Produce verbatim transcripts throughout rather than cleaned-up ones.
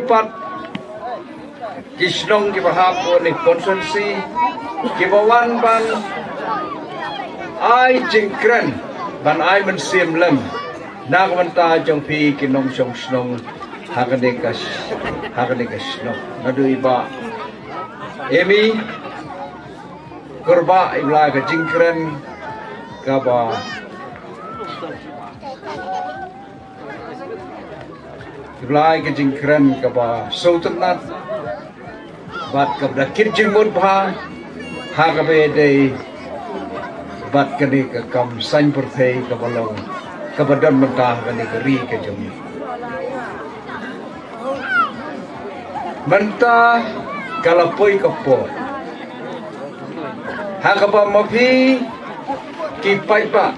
Pat ki shnong kiba hap ha kane ka constituency kiba wan ban ai jingkren, ban ai mynsiem lem na ka bynta jong phi ki nongshong shnong ha kane ka sh-, ha kane ka shnong. Naduh i Bah Emi Kurbah, i ba la ai ka jingkren kaba, i ba la ai ka jingkren kaba sngewtynnat bad kaba da kit jingmut bha ha kaba ïadei bad kane ka kam saiñ pyrthei kaba long, kaba don mynta ha kane ka ri ka jong ngi. Mynta ka la poi ka por ha kaba ma phi ki paidbah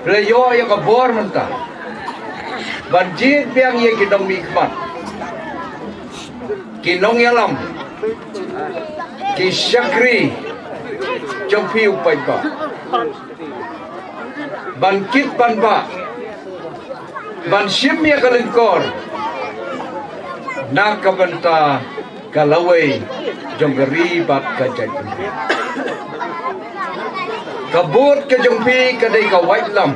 phi la ïoh ïa ka bor mynta ban jied biang ïa ki nongmihkhmat, ki nongïalam, ki shakri jong phi u paidbah, ban kit ban bah, ban shim ïa ka lyngkor na ka bynta ka lawei jong ka ri bad ka jaitbynriew. Ka vote ka jong phi ka dei ka waitlam.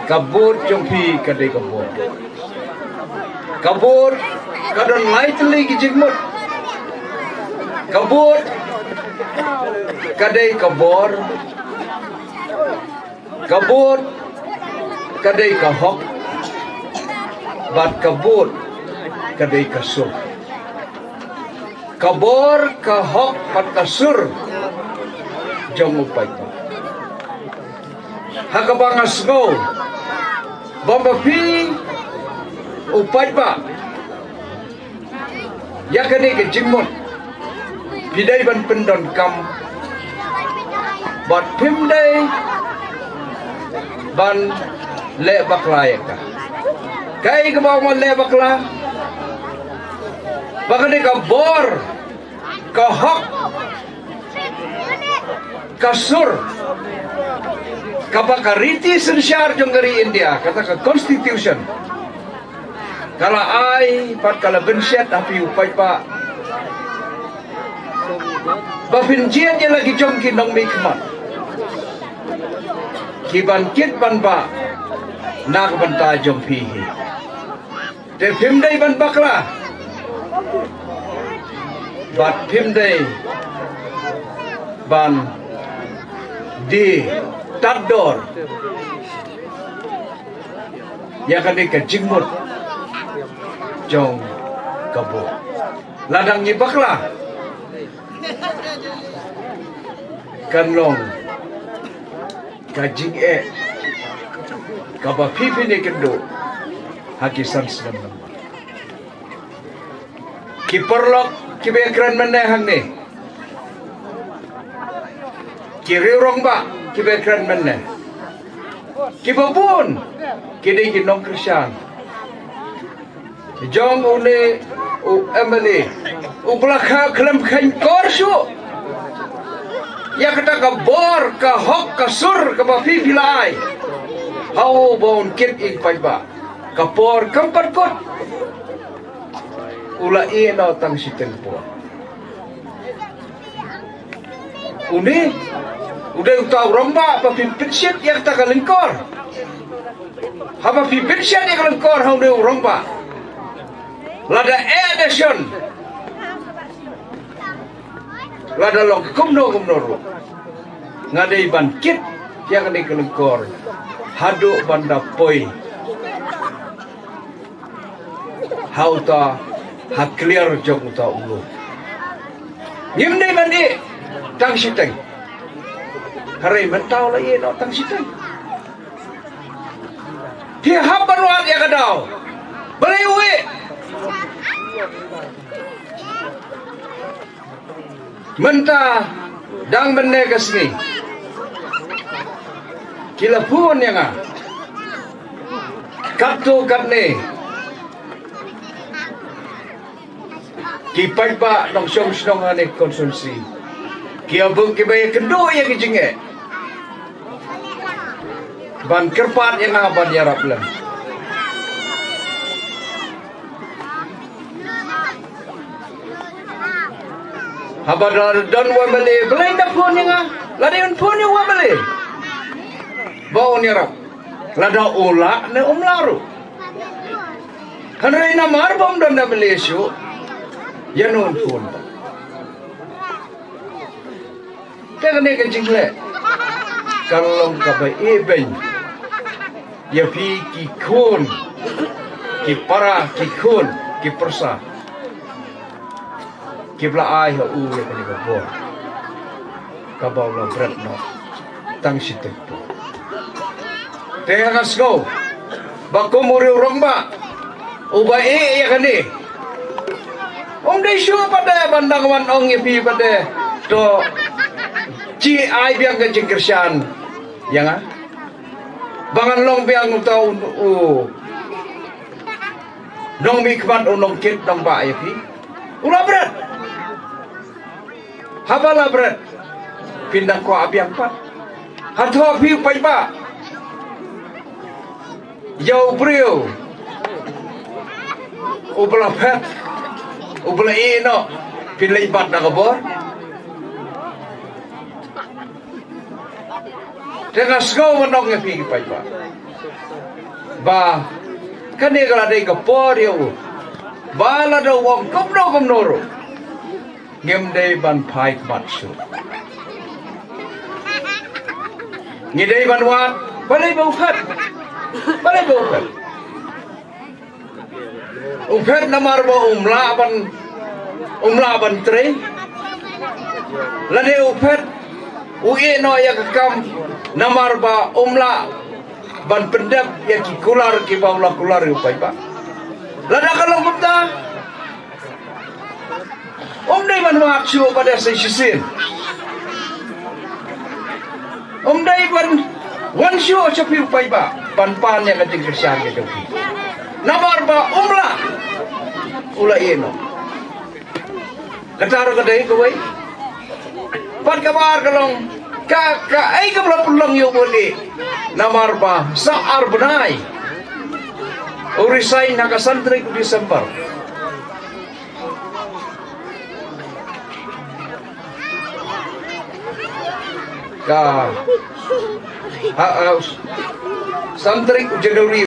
Ka vote jong phi ka dei ka bor. Ka vote ka don lai tylli ki jingmut. Ka vote ka dei ka bor. Ka vote ka dei ka hok bad ka vote ka dei ka sur. Ka bor, ka hok bad ka sur jong u paidbah. Ha kaba nga sngew ba ma phi u paidbah ïa kane ka jingmut phi dei ban pyndonkam bad phim dei ban leh bakla ïa ka. Kaei kaba ong leh bakla? Ba kane ka bor, ka hok, ka sur kaba ka riti synshar jong ka ri India, kata ka constitution, ka la ai bad ka la bynshet ha phi u paidbah ba phin jied ïa la ki jong ki nongmihkhmat ki ban kit ban bah na ka bynta jong phi hi. Te phim dei ban bakla bad phim dei ban die tad dor ïa kane ka jingmut jong ka bor. Lada ngi bakla kan long ka jingeh kaba phi phin ïakynduh ha ki san snem. Ki paralok kiba ïakren mynne hangne, ki riew rangbah kiba ïakren mynne, kiba bun ki dei ki nongkyrshan jong une u M L A uba la kha khlem kheiñ kor shuh ïa kata ka bor, ka hok, ka sur kaba phi phi la ai ha u ba un kit ïa ki paidbah. Ka por kam pat kut. U la ïeh noh tang shiteng por. Une u dei uta u rangbah ba phin pynshit ïa kata ka lyngkor. Haba phi pynshit ïa ka lyngkor ha une u rangbah, lada eh da shon, lada long kumno kumno ruh, nga dei ban kit ïa kane ka lyngkor haduh ban da poi ha uta, ha kliar jong uta u lum. Ngim dei ban ïeh tang shiteng. Hynrei mynta u la ïeh noh tang shiteng. Phi hap ban wad ïa ka daw. Balei u ïeh? Mynta dang mynne ka sngi ki la phone ïa nga katto katne ki paidbah nongshong shnong ha kane ka constituency, ki ïa bun kiba ïakynduh ïa ki jingeh ban kyrpad ïa nga ban ïarap lem. Haba da don u M L A, balei da phone ïa nga? Lada un phone ïa u M L A, ba un ïarap. Lada u lah ne um lah ruh. Hynrei namar ba um don M L A shuh, ïa no un phone. Te kane ka jingleh ka long kaba ibeiñ ïa phi ki khun, ki para, ki khun, ki pyrsa kiba la ai ha u ïa kane ka bor kaba u la bret noh tang shi teng por. Te nga sngew ba kum u riew rangbah uba ïeh ïa kane, um dei shuh pat de ban dang wan ong ïa phi pat de, to, shi ai biang ka jingkyrshan ïa nga ba ngan long biang uta u, u nongmihkhmat, u nongkit nongbah ïa phi. U la bret. Haba la bret, phin dang kwah biang pat? Hato phi u paidbah, ïa u briew uba la phet, uba la ïeh noh, phin leit bat da ka bor? Te nga sngew ban ong ïa phi ki paidbah ba kane ka la dei ka por ïa u ba lada u ong kumno kumno ruh, ngim dei ban phai khmat shuh. Ngi dei ban wad, balei ba u phet? Balei ba u phet? U phet namar ba um lah ban, um lah ban trei? Lane u phet, u ïeh noh ïa ka kam namar ba um lah ban pyndep ïa ki kular kiba u la kular ïa u paidbah? Lada ka long kumta, um dei ban wad shuh pat de sa shisien. Um dei ban wan shuh sha phi u paidbah ban pan ïa ka jingkyrshan ka jong phi, namar ba um lah, u la ïeh noh. Kata ruh ka dei kawei. Bad kaba ar ka long, ka, kaei kaba la pynlong ïa u ba u ïeh? Namar ba sa ar bnai u resign ha ka san tarik u December. Ka, ha, ha, san tarik u January.